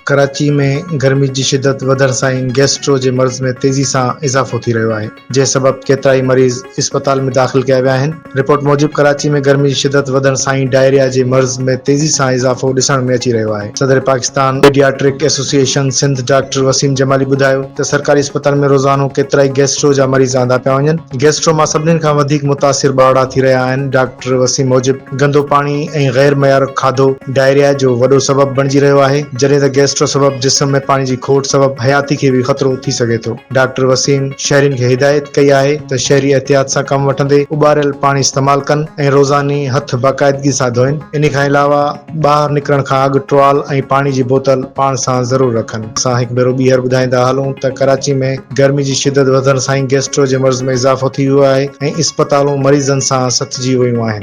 ڪراچي ۾ گرمي جي شدت وڌڻ سان ئي گيسٽرو جي مرض ۾ تيزي سان اضافو ٿي رهيو آهي، جنهن سبب ڪيترائي مريض اسپتال ۾ داخل ڪيا ويا آهن. رپورٽ موجب ڪراچي ۾ گرمي جي شدت وڌڻ سان ئي ڊائريا جي مرض ۾ تيزي سان اضافو ڏسڻ ۾ اچي رهيو آهي. صدر Pakistan paediatric association Sindh doctor Waseem Jamali ٻڌايو ته سرڪاري اسپتالن ۾ روزانو ڪيترائي گيسٽرو جا مريض آندا پيا وڃن، گيسٽرو مان سڀني کان وڌيڪ متاثر ٻارڙا ٿي رهيا آهن، ڊاڪٽر وسيم موجب گندو پاڻي ۽ غير معيار کاڌو ڊائريا جو وڏو سبب بڻجي رهيو آهي، جڏهن ته گيسٽرو سبب جسم ۾ پاڻي جي کوٽ سبب حياتي کي به خطرو ٿي سگهي ٿو. ڊاڪٽر وسيم شهرين کي هدايت ڪئي آهي ته شهري احتياط سان ڪم وٺندي اٻاريل پاڻي استعمال ڪن ۽ روزاني هٿ باقاعدگي سان ڌوئن، انهي کان علاوه ٻاهر نڪرڻ کان اڳ ٽوال ۽ پاڻي جي بوتل پاڻ سان ضرور رکن. اسان هڪ ڀيرو ٻيهر ٻڌائيندا هلون ته ڪراچي ۾ گرمي جي شدت وڌڻ سان ئي گيسٽرو جي مرض ۾ اضافو ٿي ويو آهي ۽ اسپتالون مريضن سان سٿجي ويون آهن.